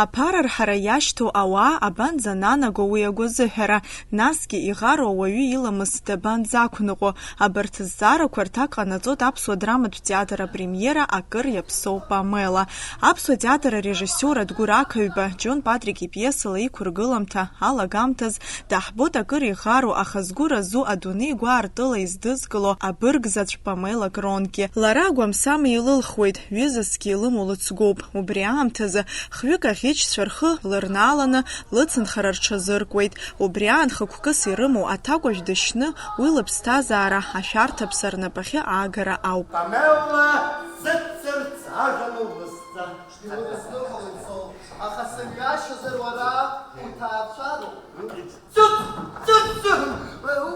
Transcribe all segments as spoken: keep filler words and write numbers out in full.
Аԥара рҳара иашьҭоу ауаа абанӡананаго уи агәазыҳәара, насгьы иӷару ауаҩы иламыс дабанӡақәныҟәо? Абарҭ азҵаарақәа рҭак ҟанаҵоит аԥсуа драматә театр апремиера Акыр иаԥсоу Памела. Аԥсуа театр арежиссиор Адгәыр Ақаҩба Џьон Патрик ипиесала иқәыргыламҭа алагамҭаз, Даҳбоит акыр иӷару, аха згәы разу адунеи гәаартыла издызкыло абырг заҵә Памела Кронки. Лара агәамсам илылхуеит, ҩызасгьы илымоу лыцгәуп. Убри аамҭазы хҩык аӷьычцәа рхы лырнааланы лыцынхара рҽазыркуеит. Убри аан хықәкыс ирымоу аҭакәажә дышьны, уи лыԥсҭазаара ашәарҭаԥса рнапахьы аагара ауп. Памела, сыццарц ажәа лылысҵа. Иудызныҟәоит, Сол, аха сымҩашьозар уара уҭаацәароуп. Ҵыт! Ҵыт! Ҵыт!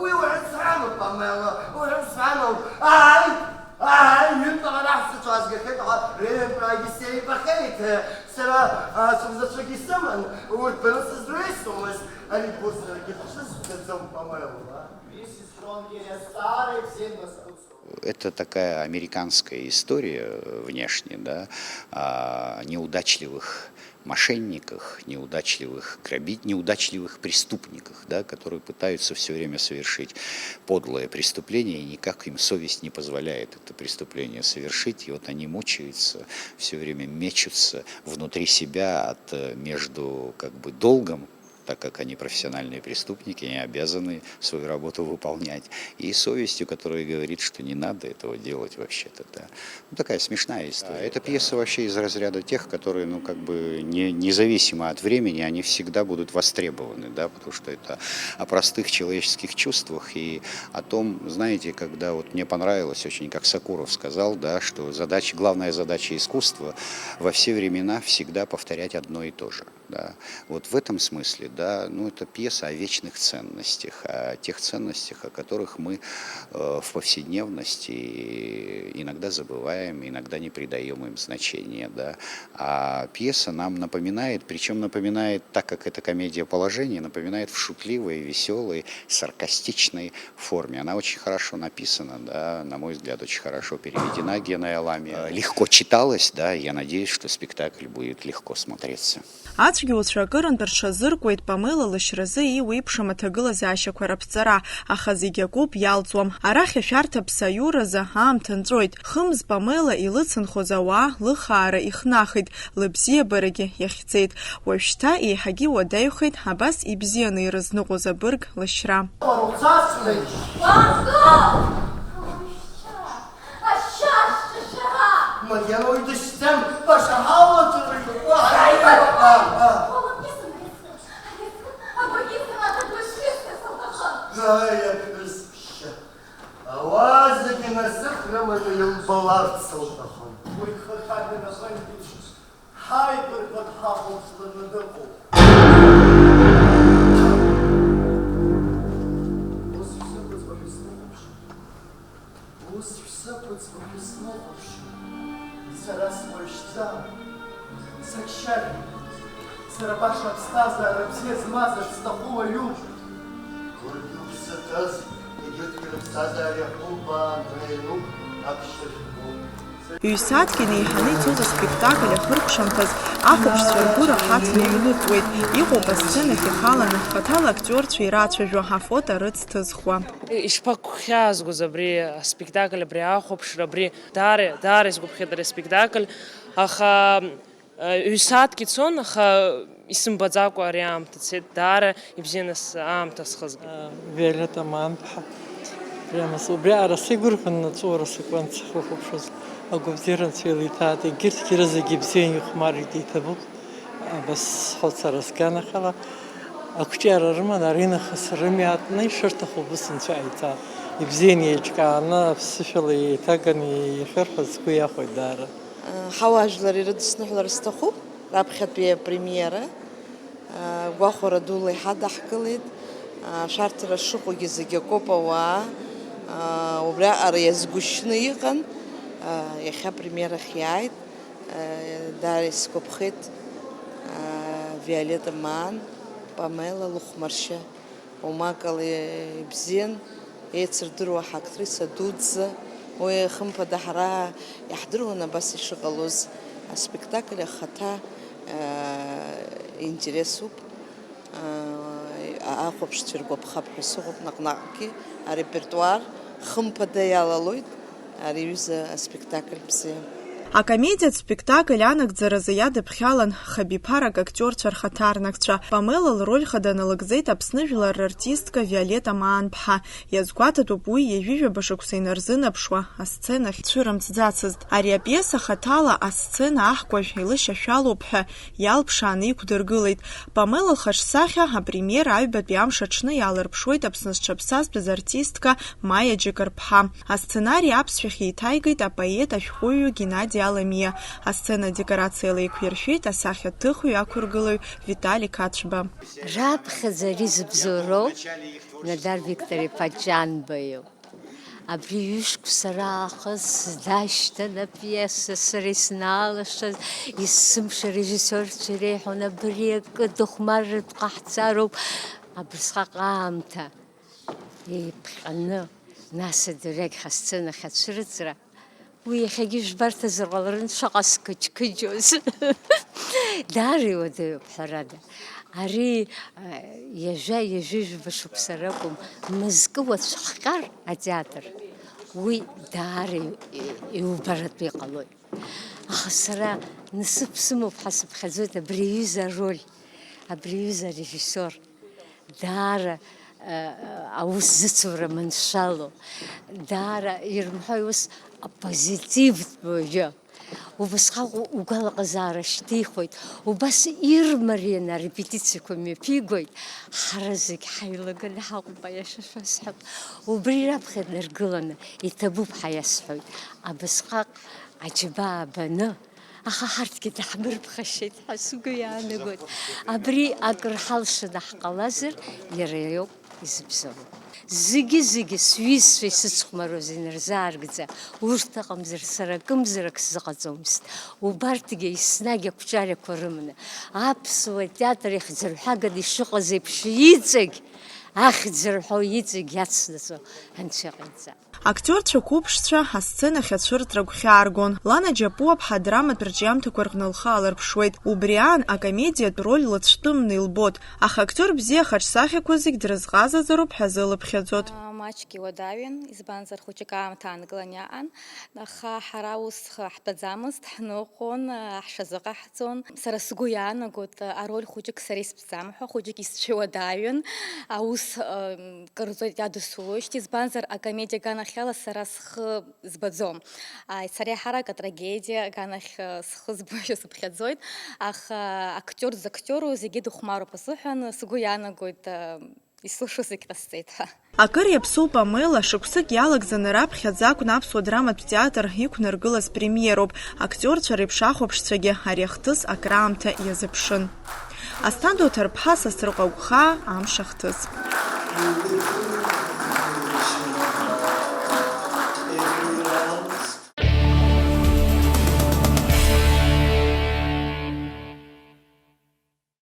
Уи уҳәан сҳәаноуп, Памела, уҳәан сҳәаноуп. Ааи! Ааи, ҩынтәҟа раҳ сыцәаазгахьеит ҳәа реинрагьы сеибахьеит. Сара, а, сыгәзацәагьы сыман, урҭ баны сызреисуамызт, ари бусурагьы шәсызӡаӡом, Памела. Миссис Кронки, азҵаара ибзиан базхәыцуа. Это такая американская история, э, внешне, да, о неудачливых мошенниках, неудачливых грабит-, неудачливых преступниках, да, которые пытаются всё время совершить подлое преступление, и никак им совесть не позволяет это преступление совершить, и вот они мучаются, всё время мечутся внутри себя от, э, между, как бы, долгом, так как они профессиональные преступники, они обязаны свою работу выполнять, и совестью, которая говорит, что не надо этого делать вообще-то, да. Ну, такая смешная история. Эта пьеса вообще из разряда тех, которые, ну, как бы, не, независимо от времени, они всегда будут востребованы, да, потому что это о простых человеческих чувствах и о том, знаете, когда вот мне понравилось очень, как Сокуров сказал, да, что задача, главная задача искусства во все времена всегда повторять одно и то же. Да. Вот в этом смысле, да, ну, это пьеса о вечных ценностях, о тех ценностях, о которых мы, э, в повседневности иногда забываем, иногда не придаём им значения, да. А пьеса нам напоминает, причём напоминает, так как это комедия положений, напоминает в шутливой, весёлой, саркастичной форме. Она очень хорошо написана, да, на мой взгляд, очень хорошо переведена Геной Аламиа. Э, легко читалась, да, я надеюсь, что спектакль будет легко смотреться. Ацәгьауцәа акырынтә рҽазыркуеит Памела лышьразы иуеиԥшым аҭагылазаашьақәа раԥҵара, аха зегь акоуп иалҵуам. Арахь ашәарҭаԥса аиуразы аамҭа нҵәоит. Хымз Памела илыцынхоз ауаа лыхаара ихнахит, лыбзиабарагьы иахьӡеит. Уажәшьҭа еиҳагьы иуадаҩхеит абас ибзианы ирызныҟәоз абырг лышьра. Ашьашьцәашьара! Макьана уи дышьҭан, баша ҳауаҭыр иҟоу. Ааи, аԥҳәыс ԥшьа. Ауаа зегьы насыԥ рыманы илбаларц лҭахын. Уи хыхь адын аҟынтәи ҳаибарҭәан ҳахәаԥшланы дыҟоуп. Ус шәсықәыӡбахьоу снахәаԥшын. Ус шәсықәыӡбахьоу снахәаԥшын. Сара суашьӡам. Саччар. Сара баша аԥсҭазаара бзиа змаз аӡә сҭаху уаҩуп. Урҭ иуԥсаҭаз, егьырҭгьы рыԥсҭазаара иахулбаан, ҳәа иануп аԥшьа шәҟәы. Ҩ-сааҭк инеиҳаны ицоз аспектакль ахыркәшамҭаз ахәаԥшцәа ргәы раҳаҭны иҩныҵуеит, иҟоуп асценахь ихаланы хаҭала актиорцәа ирацәажәо афото рыцҭызхуа. Ишԥагәхьаазгоз абри аспектакль, абри ахәаԥшра, абри даара, даара исгәаԥхеит ари аспектакль, аха Ҩ-сааҭк ицон, аха исымбаӡакәа ари аамҭа цеит, даара ибзианы с-, аамҭа схызгеит. Виолетта Маанԥҳа, прямо с-, убриаҟара сеигәырӷьон, аҵәуара сакуан сахьлыхәаԥшуаз. Агәабзиара анцәа илиҭааит, егьырҭгьы рызегьы ибзиан, ихәмарит, иҭабуп. Абас схәыцра сганахьала, ақәҿиара рыман, аринахыс рымҩатәны ишырҭаху убыс анцәа иҟаиҵааит. Ибзиан еиҿкааны, аԥсышәала еиҭаганы иахьырҳәо сгәы иахәеит даара. Ҳауаажәлар ирыдысныҳәалар сҭахуп, раԥхьатәи апремиера, гәахәара дула иҳадаҳкылеит, ашәарҭара шыҟоугьы зегь акоуп ауаа, убриаҟара иазгәышьны иҟан, иахьа апремиерахь иааит, даара исгәаԥхеит, Виолетта Маан, Памела лыхәмаршьа. Умакала ибзиан, еицырдыруа ҳактриса дуӡӡа, уи, хымԥада, ҳара иаҳдыруан абас ишыҟалоз, аспектакль ахаҭа Интересуп, ахәаԥшцәа иргәаԥхап ҳәа сыҟоуп, наҟ-наҟгьы арепертуар хымԥада иалалоит, ари аҩыза аспектакль бзиа. Акомедиатә спектакль анагӡаразы иадыԥхьалан хабиԥарак актиорцәа рхаҭарнакцәа. Памела лроль хада налыгӡеит Аԥсны жәлар рартистка Виолетта Маанԥҳа. Иазгәаҭатәуп уи ҩажәижәаба шықәса инарзынаԥшуа асценахь дцәырымҵӡацызт. Ари апиеса хаҭала асцена аҳкәажә илышьашәалоуп ҳәа иалԥшааны иқәдыргылеит. Памела лхаҿсахьа апремиера аҩбатәи амш аҽны иаалырԥшуеит Аԥсны зҽаԥсазтәыз артистка Маиа Џьыкырԥҳа. Асценари аԥсшәахь еиҭаигеит апоет ашәҟәыҩҩы Геннади Аламиа. Асцена адекорациала еиқәиршәеит асахьаҭыхҩы ақәыргылаҩ Витали Қацәба. Раԥхьаӡа ари зыбзоуроу Нодар Виктор-иԥа Ҷанба иоуп. Абри ҩышықәса раахыс дашьҭан апиеса, сара иснаалашаз, есымша арежиссиорцәа иреиҳәон, абри акы дыхәмарратә ҟаҳҵароуп, абырсҟак аамҭа еиԥҟьаны, нас адырҩегьх асценахь ацәырҵра, уи иахьагьы жәбарҭазар ҟаларын, шаҟа сқыџьқыџьоз. Даара иуадаҩуп, ҳәарада. Ари, а, ҩажәа, ҩажәижәаба шықәса ракәым, мызкы уацәхҟьар атеатр, уи даара и-, и-, иубаратәы иҟалоит. Аха сара насыԥ сымоуп ҳәа сыԥхьаӡоит абри аҩыза ароль, абри аҩыза арежиссиор. Даара, э, аус зыцура маншәало, даара ирымҳәои ус апозитивтә уаҩы. Убасҟак у-, угәалаҟазаара шьҭихуеит. Убас ирмарианы арепетициақәа мҩаԥигоит. Ҳара зегь ҳаилаганы ҳаҟоуп, аиаша шәасҳәап. Убри раԥхьа днаргыланы иҭабуп ҳәа иасҳәоит. Абасҟак аџьабаа баны, аха ҳарҭгьы даҳмырԥхашьеит ҳәа сгәы иаанагоит. Абри акыр ҳалшаны ҳҟалазар, иара иоуп изыбзоуроу. Зегьы-зегьы сҩызцәа исыцхәмаруаз инарзааргӡа, урҭ ыҟамзар, сара акымзарак сзыҟаҵомызт. Убарҭгьы еснагь ақәҿиарақәа рыманы, аԥсуа театр ихьӡырҳәаганы ишыҟаз еиԥш, иҵегь ахьӡырҳәо, иҵегь иацнаҵо Анцәа иҟаиҵа. Актиорцәа қәыԥшцәа асценахь ацәырҵра гәхьааргон. Лана Џьапуаԥҳа адраматә рҿиамҭақәа рҟны лхы аалырԥшуеит. Убри аан акомедиатә роль лыцәтәымны илбот, аха актиор бзиа хаҿсахьақәа зегь дрызҟазазароуп ҳәа азылыԥхьаӡот. Маҷк иуадаҩын, избанзар, хәыҷык аамҭа аанкылан иаан, аха ҳара ус ҳтәаӡамызт, ҳныҟәон, ҳшазыҟаҳҵон. Сара сгәы иаанагот, ароль хәыҷык сара исԥҵам ҳәа, хәыҷык исцәыуадаҩын, аус, м, кырҵоит иадысулоижьҭеи, избанзар, акомедиа аганахьала сара схы збаӡом. Ааи, сара еиҳарак атрагедиа аганахь, э, схы збошәа сыԥхьаӡоит, аха актиор дзактиору зегьы дыхәмаруп азыҳәан, сгәы иаанагоит, э, исылшо зегь ҟасҵеит ҳәа. Акыр иаԥсоу Памела, шықәсык иалагӡаны раԥхьаӡа акәын аԥсуа драматә театр иқәнаргылаз премиероуп. Актиорцәа реиԥш ахәаԥшцәагьы ари ахҭыс акраамҭа иазыԥшын. Асҭанда Оҭарԥҳа, Сасрыҟәа Агәхаа, Амш ахҭыс.